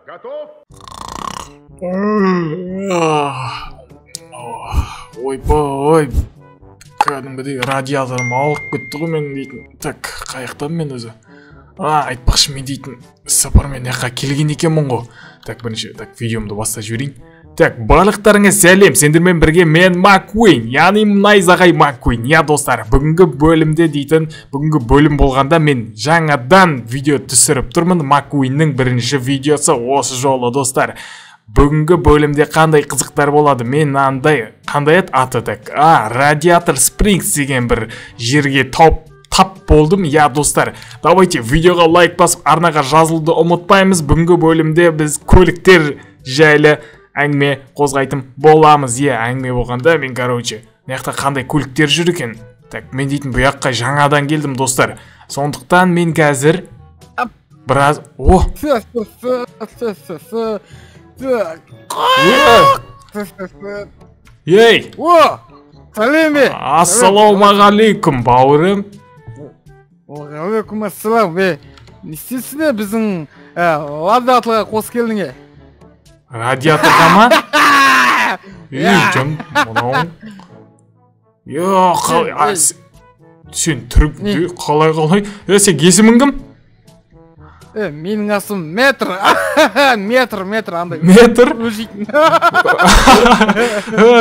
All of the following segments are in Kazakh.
Готов? Ойбай, кәдімгідей радиаторым ауырып кетті ғой менің дейтін. Так, қаяқтан мен өзі? Айтпақшы, мен дейтін сапармен мына келген екенмін ғой. Так, бірінші, так, видеомды бастап жіберейін. Так, барлықтарыңа сәлем, сендермен бірге мен Маккуин, яғни Найзағай Маккуин. Я, достар, бүгінгі бөлімде дейтін, бүгінгі бөлім болғанда мен жаңадан видео түсіріп тұрмын. Маккуиннің бірінші видеосы осы жолы, достар. Бүгінгі бөлімде қандай қызықтар болады? Мен андай, қандай еді аты, так? Радиатор Спрингс деген бір жерге тап болдым. Я, достар, давайте видеоға лайк басып, арнаға жазылуды ұмытпаймыз. Бүгінгі бөлімде біз көліктер жайлы әңгіме қозғайтын боламыз. Е, әңгіме болғанда мен, короче, мына жақта қандай көліктер жүр екен? Так, мен дейтін бұл жаққа жаңадан келдім, достар. Сондықтан мен қазір біраз... О! Ей! О! Сәлем бе! Ассалаумағалейкум, бауырым. Уағалейкум ассалам, бе. Не істейсің, біздің радиаторға қос келдің, е? Радиаторға ма? Ей, жан, мынау. Е, сен түрік, қалай-қалай? Е, сен есімің кім? Е, менің асым Метр. Метр, метр, андай. Метр? Өлшейтін.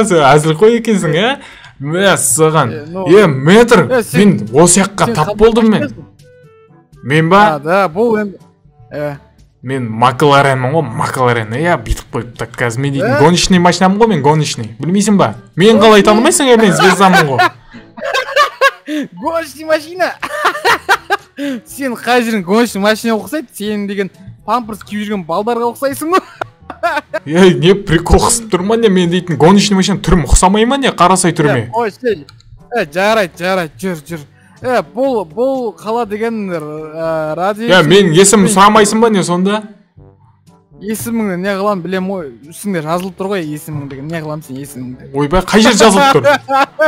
Сен әзілқой екенсің, ә? Мәссаған. Е, Метр, мен осы жаққа тап болдым мен. Мен ба? Да, бұл енді. Мен Макларенмін ғой, Макларен. Иә, бүйтіп қойып, так, қазір мен дейтін гоночный машинамын ғой, мен гоночный. Білмейсің ба? Мен қалай танымайсың, мен звездамын ғой. Гоночный машина. Сен қай жерің гоночный машина ұқсайды? Сен деген памперс киіп жүрген балдарға ұқсайсың ғой. Ей, не прикол қысып тұр ма не? Мен дейтін гоночный машина түрім ұқсамай ма не? Қарасай түріме. Ой, жарайды, жарайды, жүр, жүр. Бұл қала деген радио... Е, мен есімім сұрамайсың ба не сонда? Есіміңді не қылам білем ғой, үстіңде жазылып тұр ғой есімің деген, не қылам сен есіміңді? Ойбай, қай жерде жазылып тұр?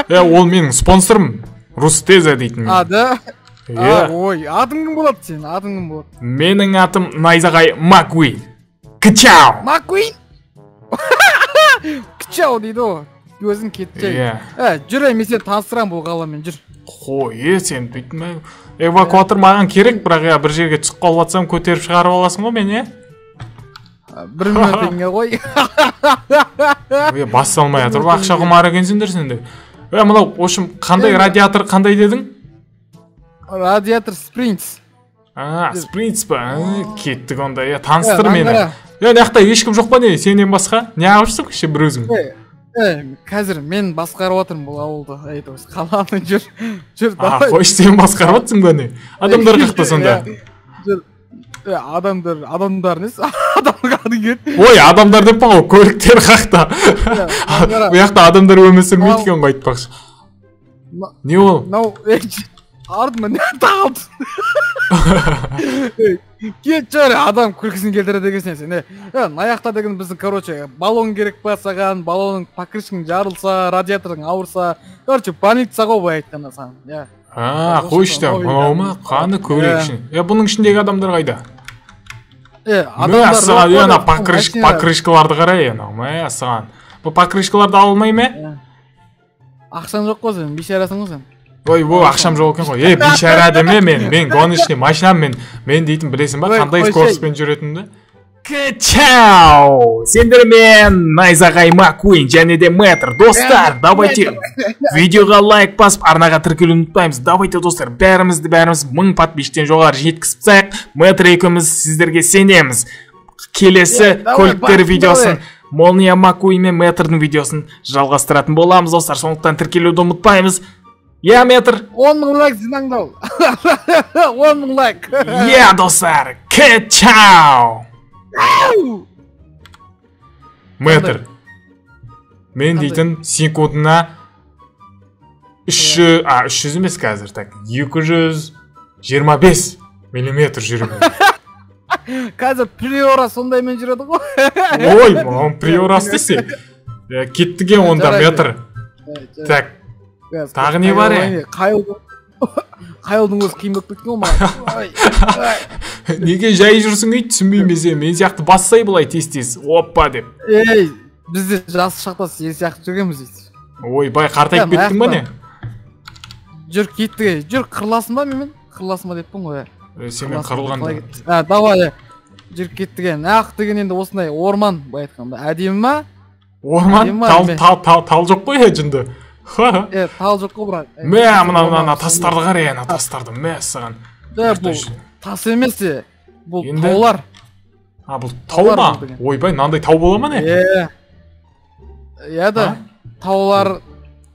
Е, ол менің спонсорым, Рустеза дейтін. А, да? Е. Ой, атың кім болады сен? Атың кім болады? Менің атым Найзағай Маккуин. Кчау! Маккуин? Кчау дейді ғой. Өзің кетті. Е, жүр, мен сені таныстырамын бұл қаламен, жүр. Қой, сен бүйтме. Эвакуатор маған керек, бірақ я бір жерге түсіп қалып жатсам, көтеріп шығарып аласың ғой мен, е? 1 миллион теңге ғой. Е, бас салмай жатыр, ақша құмар екенсіңдер сендер. Е, мынау, в общем, қандай радиатор, қандай дедің? Радиатор Спрингс. Спрингс па? Кеттік онда, е, таныстыр мені. Е, мына жақта ешкім жоқ па не, сенен басқа? Не қылып жүрсің кеше бір өзің? Қазір мен басқарып отырмын бұл ауылды, қаланы, жүр, жүр, давай. Қойшы, сен басқарып отырсың ба не? Адамдар қаяқта сонда? Жүр, адамдар, адамдар несі? Адамның аты келді. Ой, адамдар деп па ғой, көліктер қаяқта? Бұл жақта адамдар өмір сүрмейді екен ғой, айтпақшы. Не ол? Мынау, артыма не тағылды? Кет, жүр, адам күлкісін келтіреді екенсің сен. Мына жақта деген біздің, короче, баллон керек па саған, баллонның покрышкаң жарылса, радиаторың ауырса, короче, больница ғой былай айтқанда саған. Қойшы та, мынау ма? Қаны көрейік ішін. Бұның ішіндегі адамдар қайда? Адамдар саған, ана покрышкаларды қарай, анау, саған. Бұл покрышкаларды ала алмай ма? Ақшаң жоқ қой сен, бейшарасың ғой сен. Ой, ой, ақшам жоқ екен ғой. Ей, бейшара деме мен, мен гоночный машинам, мен дейтін білесің ба, қандай скоростьпен жүретінімді? Чао! Сендермен Найзағай Маккуин және де Мэтр. Достар, давайте видеоға лайк басып, арнаға тіркелуді ұмытпаймыз. Давайте, достар, бәрімізді 1000 подписчиктен жоғары жеткізіп тастайық. Мэтр екеуміз сіздерге сенеміз. Келесі көліктер видеосын, Молния Маккуин мен Мэтрдің видеосын жалғастыратын боламыз, достар. Сондықтан тіркелуді ұмытпаймыз. Я, Метр. 10 000 лайк жинаңдау. 10 000 лайк. Е, достар, чао. Метр. Мен дейтін секундына 300 емес қазір, так, 225 миллиметр жүремін. Қазір Приора сондаймен жүреді ғой. Ой, маған Приорасы десе. Кеттік онда, Метр. Так. Тағы не бар, е? Қайылдың өзі қиын болып кеткен ғой маған. Неге жай жүрсің ей, түсінбеймін мен сені. Мен сияқты бассай былай тез-тез, опа деп. Ей, біз де жас шақта сен сияқты жүргенбіз дейді. Ойбай, қартайып кеттің ба не? Жүр кеттік, жүр, қырыласың ба менімен? Қырыласың ба деппін ғой. Сенімен қырылғанда. Давай, жүр кеттік. Ақ деген енді осындай орман, былай айтқанда. Әдемі ма? Орман? Тал жоқ қой, жынды. Тал жоқ қой, бірақ. Мә, мына тастарды қара, ана тастарды, мә саған. Бұл тас емес, бұл таулар. А, бұл тау ма? Ойбай, мынандай тау бола ма не? Иә да, таулар,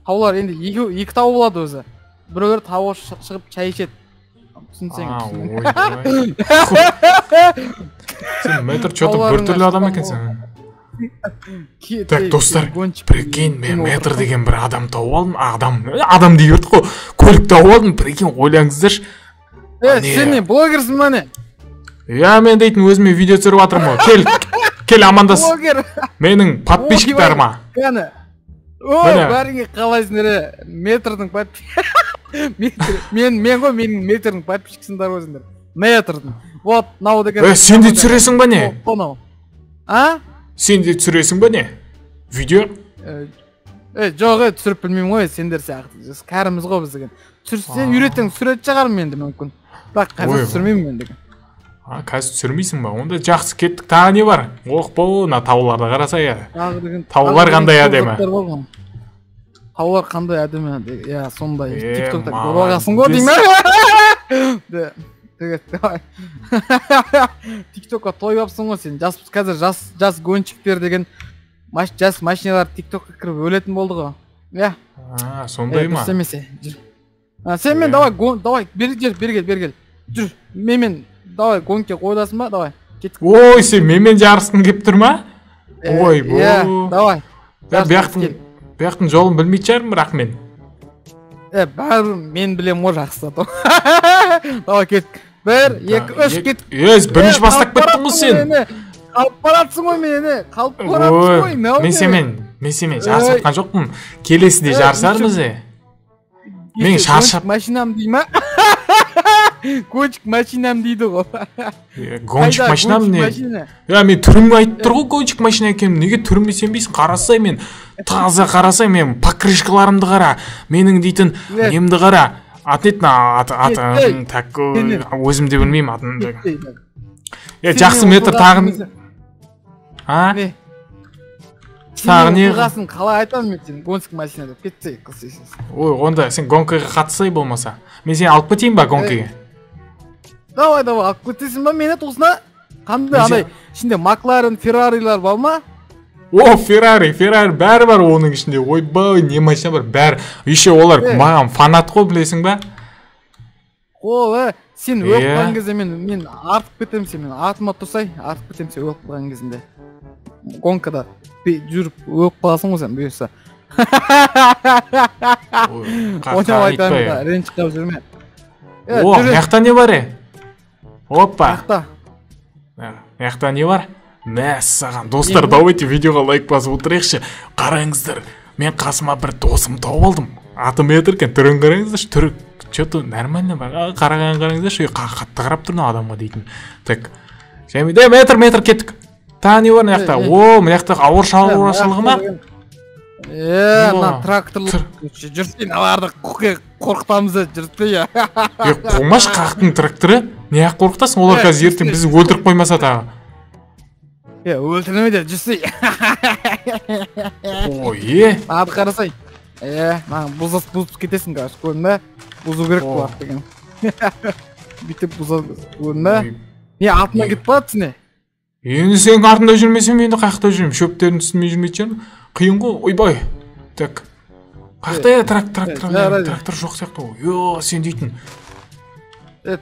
таулар енді екі тау болады өзі. Біреулер тауға шығып шай ішеді. Түсінсең. Ойбай. Сен метр чё-то біртүрлі адам екенсің. Так, достар, прикинь, мен метр деген бір адам тауып алдым. Адам дей бердік қой, көлік тауып алдым, прикинь, ойлаңыздаршы. Сен не, блогерсің ба не? Иә, мен дейтін өзіме видео түсіріп жатырмын ғой. Кел, кел, амандас. Менің подписчиктарыма. Кәні. О, бәріңе қалайсыңдар, метрдің подписчик. Мен ғой, менің метрдің подписчиксіңдер өзіңдер. Метрдің. Вот, мынау деген. Сен де түсіресің ба не? А? Сен де түсіресің ба не? Видео? Жоқ, түсіріп білмеймін ғой, сендер сияқты. Кәріміз ғой біз деген. Түсірсең, үйретсең, сурет шығармын енді мүмкін. Бірақ қазір түсірмеймін мен деген. Қазір түсірмейсің ба? Онда жақсы, кеттік. Тағы не бар? Ох, бұл, мына тауларды қарасай. Таулар қандай әдемі. Таулар қандай әдемі, иә, сондай. TikTokта көріп алғансың ғой деймін. TikTokқа тойып алыпсың ғой сен. Жас, қазір жас гонщиктер деген жас машиналар TikTokқа кіріп өлетін болды ғой. Иә. Сондай ма? Дұрыс емес, жүр. Сен мен давай, давай, бері кел, бері кел, бері кел. Жүр, менімен давай гонка қойдасың ба? Давай, кеттік. Ой, сен менімен жарысқың келіп тұр ма? Ой, бо. Иә, давай. Бұяқтың жолын білмейтін шығармын, бірақ мен. Бәрібір мен білемін ғой жақсы. Давай, кеттік. 1, 2, 3, кеттік. Ес, бірінші бастап кеттің ғой сен. Қалып баратсың ғой мені, қалып баратсың ғой. Мен сенімен жарысып жатқан жоқпын. Келесіде жарысармыз. Мен шаршап. Машинам дей ма? Гонщик машинам дейді ғой. Гонщик машинам не? Я, мен түрімді айтып тұр ғой, гонщик машина екенім. Неге түріме сенбейсің? Қарасай мен, таза қарасай мен, покрышкаларымды қара, менің дейтін немді қара. Аты не аты, так, өзім де білмеймін атын. Жақсы метр тағын. А? Тағы не? Оқиғасын қалай айтамын мен сен гонщик машина деп кетсей, қылсайсың. Ой, онда сен гонкаға қатыссай болмаса. Мен сені алып кетейін ба гонкаға? Давай, давай, алып кетесің ба мені туысына? Қандай андай ішінде Макларен, Феррарилар бар ма? О, Феррари, Феррари бәрі бар оның ішінде. Ойбай, не машина бар, бәрі. Еще олар маған фанат қой, білесің ба? О, сен өліп қалған кезде мен артып кетемін сен, мен артыма тұрсай, артып кетемін сен өліп қалған кезінде. Гонкада жүріп өліп қаласың ғой сен, бұйырса. Ойнап айтамын, ренжіп қалып жүрме. О, мына не бар, е? Опа. Мына не бар? Мәссаған, достар, давайте видеоға лайк басып отырайықшы. Қараңыздар, мен қасыма бір досым тауып алдым. Аты Метр екен, түрін қараңыздаршы, түрі чё-то нормально бар. Қараған қараңыздаршы, қатты қарап тұр мына адамға дейтін. Так, және Метр, Метр кеттік. Тағы не бар мына жақта? О, мына жақта ауыр шаруашылығы ма? Мына тракторлар жүрсін, аларды қорқытамыз жүрсін. Қумаш қақтың тракторы, не ақ қорқытасың? Олар қазір ертең бізді өлтіріп қоймаса тағы. Өлтірмейді, жүрсей. Ой, е. Ады қарасай. Маған бұзып кетесің, короче, көрдің бе? Бұзу керек бұлар деген. Бүйтіп бұзады, көрдің бе? Не, артынан кетіп баратсың не? Енді сенің артында жүрмесем, енді қаяқта жүремін? Шөптердің үстімен жүрмейтін шығармын. Қиын ғой, ойбай. Так. Қаяқта трактор жоқ сияқты ғой. Йо, сен дейтін.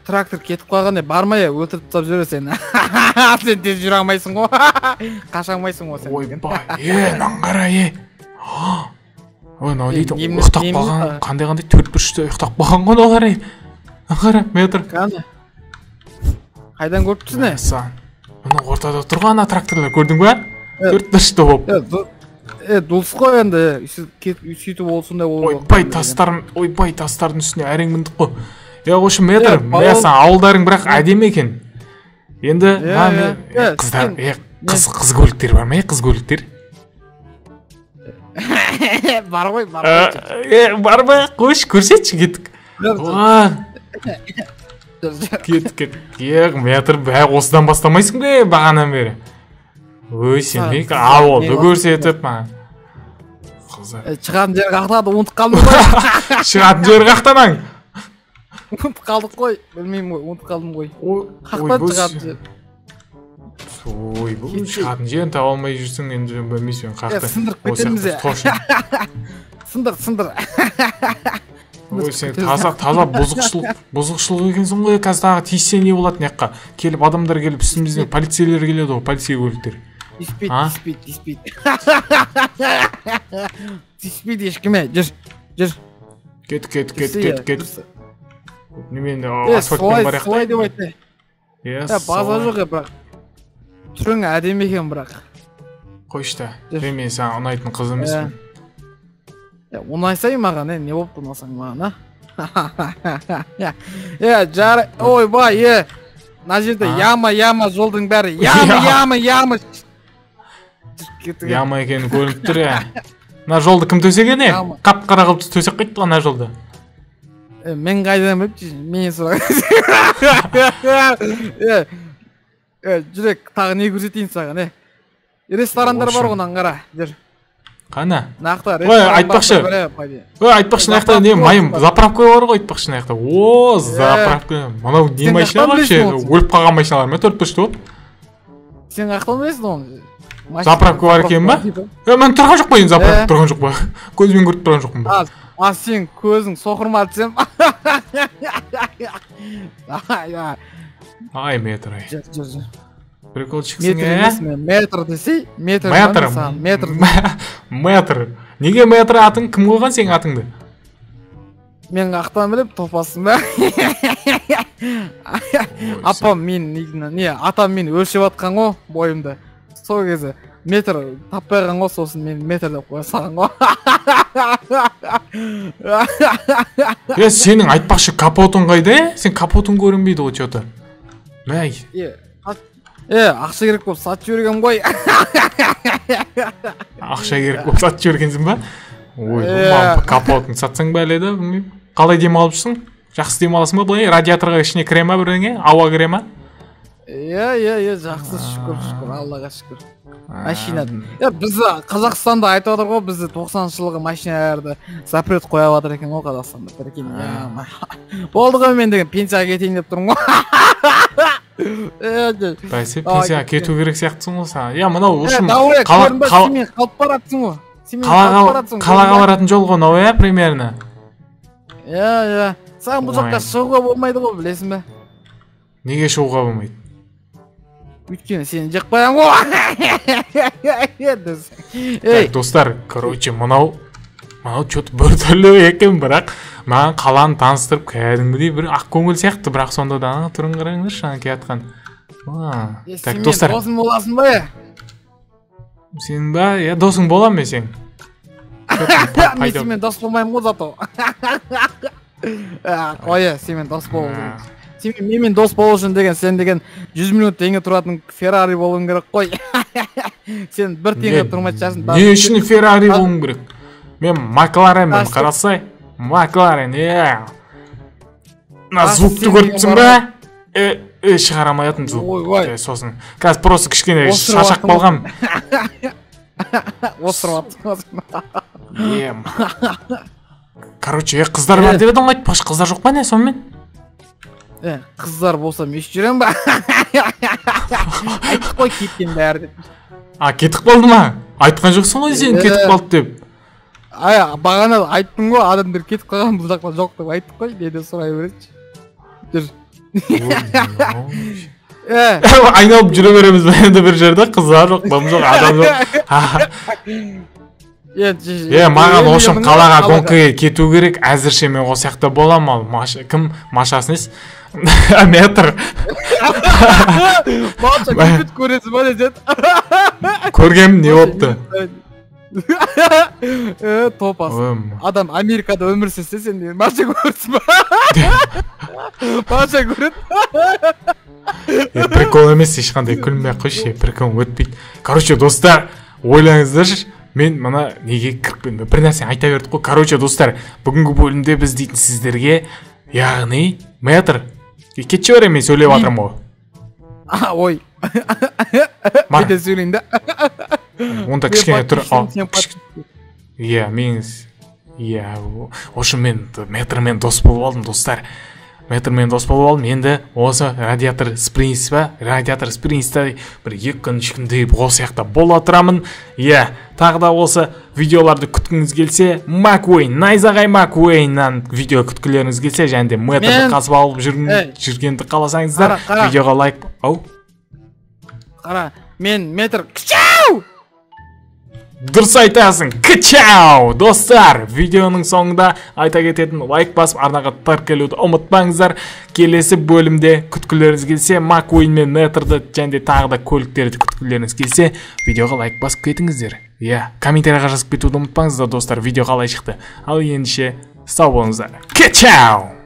Трактор кетіп қалған, бармай, өлтіріп тастап жүре сені. Сен тез жүре алмайсың ғой. Қаша алмайсың ғой сен. Ойбай, мынаны қара, е. Ой, мынау дейді, ұйықтап қалған, қандай-қандай төрт бұрышты ұйықтап қалған ғой олар, е. Мынаны қара, Метр. Қайдан көріп тұрсың, е? Мына ортада тұрған ана тракторлар көрдің ба? Төрт бұрышты болып. Дұрыс қой енді, сөйтіп ол сондай болу. Ойбай, тастар, ойбай, тастардың үстіне әрең міндік қой. Я, в общем, Метр, мәссаған, ауылдарың бірақ әдемі екен. Енді қыздар, қыз көліктер бар ма, қыз көліктер? Бар ғой, бар ғой. Бар ма? Қойшы, көрсетші, кеттік. Кеттік, кеттік. Метр, осыдан бастамайсың бе бағанадан бері? Ой, сен ауылды көрсетіп маған. Шығатын жер қақтады, ұмытып қалдым ғой. Шығатын жер қақтамаң. Ұмытып қалдық қой, білмеймін ғой, ұмытып қалдым ғой. Қақтады шығатын жер. Ой, бұл шығатын жерін таба алмай жүрсің, енді білмейсің қақты. Сындырып кетеміз е. Сындыр, сындыр. Ой, сен таза бұзықшылық екенсің ғой, қазір тағы тиіссе не болады мына жаққа? Келіп адамдар келіп үстімізден полицейлер келеді ғой, полицей көліктер. Тиіспейді, тиіспейді, тиіспейді. Тиіспейді ешкіме, жүр, жүр. Кет, кет, кет, кет, кет. Немен асфальтпен барайық. Солай деп айтты. База жоқ бірақ. Түрің әдемі екен бірақ. Қойшы та, мен саған ұнайтын қыз емеспін. Ұнайсай маған, не болып ұнасаң маған, а? Жар, ойбай, мына жерде яма, яма жолдың бәрі, яма, яма, яма. Яма екені көрініп тұр, Мына жолды кім төсеген, қап-қара қылып төсеп қайтты ғой мына жолды. Мен қайдан біліп, мен сұрап. Жүрек, тағы не көрсетейін саған, Ресторандар бар ғой, қара, жүр. Қана? Нақты, ой, айтпақшы. Ой, айтпақшы, нақты не, майым, заправка бар ғой, айтпақшы, нақты. О, заправка. Мынау не машина вообще? Өліп қалған машиналар ма, төрт бұрышты болып? Сен қаяқтан білесің оны? Заправка бар екен ба? Мен тұрған жоқ па енді, заправка тұрған жоқ па? Көзбен көріп тұрған жоқпын ба? А сен көзің соқыр ма десем? Ай, метр, ай. Приколчиксің, Метр емес, метр десей, метр. Метр. Метр. Метр. Неге метр атың? Кім қойған сенің атыңды? Мен қаяқтан біліп, топасың ба? Апам мен, не, атам мен өлшеп атқан ғой бойымды. Сол кезде метр таппай қалған ғой, сосын мен метр деп қоя салған ғой. Сенің айтпақшы капотың қайда? Сен капотың көрінбейді ғой, че-то. Мәй. Ақша керек болып сатып жіберген ғой. Ақша керек болып сатып жібергенсің ба? Ой, капотын сатсаң ба әлі да, білмеймін. Қалай демалып жүрсің? Жақсы демаласың ба былай? Радиаторға ішіне кіре ма бірдеңе? Ауа кіре ма? Иә, жақсы, шүкір, шүкір, Аллаға шүкір. Машина. Бізді Қазақстанда айтып жатыр ғой, бізді 90-шы жылғы машиналарды запрет қойып жатыр екен ғой Қазақстанда. Прикинь, болды ғой, мен деген пенсияға кетейін деп тұрмын ғой. Бәсе, пенсияға кету керек сияқтысың ғой саған. Иә, мынау үшін қалып баратсың ғой. Қалаға баратын жол ғой мынау, иә, примерно. Иә, иә. Саған бұл жаққа шығуға болмайды ғой, білесің бе? Неге шығуға болмайды? Өйткені сені жеп қоямын ғой. Так, достар, короче, мынау чё-то біртүрлі екен, бірақ маған қаланы таныстырып кәдімгідей бір ақ көңіл сияқты, бірақ сонда да түрін қараңдаршы, ана келатқан. Так, достар. Сен досың боласың ба? Сен ба? Иә, досың боламын мен сен. Мен сенімен дос болмаймын ғой зато. Қой, сенімен дос болу керек. Сен менімен дос болу үшін деген, сен деген 100 миллион теңге тұратын Феррари болуың керек қой. Сен бір теңге тұрмайтын шығарсың. Не үшін Феррари болуым керек? Мен Макларенмін, қарасай. Макларен, е. Мына звукты көріпсің ба? Шығара алмай жатырмын звук. Сосын қазір просто кішкене шаршап қалғам. Осырып атсың. Короче, қыздар бар деп едің ғой, айтпақшы, қыздар жоқ па не сонымен? Қыздар болса мен жүремін ба? Айттық қой кеткен бәрі деп. А, кетіп қалды ма? Айтқан жоқсың ғой сен кетіп қалды деп. Ай, бағана айттым ғой, адамдар кетіп қалған, бұл жақта жоқ деп айттық қой, не деп сұрай береді. Жүр. Айналып жүре береміз ба енді бір жерде, қыздар жоқ, бым жоқ, адам жоқ. Маған ошым қалаға гонкаға кету керек, әзірше мен осы жақта болам, ал кім машасын ес? Метр. Маша, күт көресің ба десет? Көргенім не болыпты? Топас. Адам Америкада өмір сүрсе, сен де машина көресің ба? Машина көреді. Прикол емес, ешқандай күлмей ақ қойшы, прикол өтпейді. Короче, достар, ойлаңыздаршы, мен мына неге кіріп бір нәрсе айта бердік қой. Короче, достар, бүгінгі бөлімде біз дейтін сіздерге, яғни мэтр, кетші бері, мен сөйлеп жатырмын ғой. Ой. Мен де сөйлейін да. Онда кішкене тұр. Иә, мен, иә, в общем, мен мэтрмен дос болып алдым, достар. Мэтрмен дос болып алдым. Енді осы Радиатор Спрингс па? Радиатор Спрингста бір 2 күн, 3 күндей осы жақта бола тұрамын. Иә, тағы да осы видеоларды күткіңіз келсе, Макуэйн, Найзағай Макуэйннан видео күткілеріңіз келсе, және де мэтрді қазып алып жүргенді қаласаңыздар, видеоға лайк. Ау. Қара, мен мэтр. Кчау! Дұрыс айтасың, кчау! Достар, видеоның соңында айта кететін лайк басып, арнаға тіркелуді ұмытпаңыздар. Келесі бөлімде күткілеріңіз келсе, Макуин мен Мэтрді және де тағы да көліктерді күткілеріңіз келсе, видеоға лайк басып кетіңіздер. Иә, комментарийға жазып кетуді ұмытпаңыздар, достар, видео қалай шықты. Ал ендеше, сау болыңыздар. Кчау!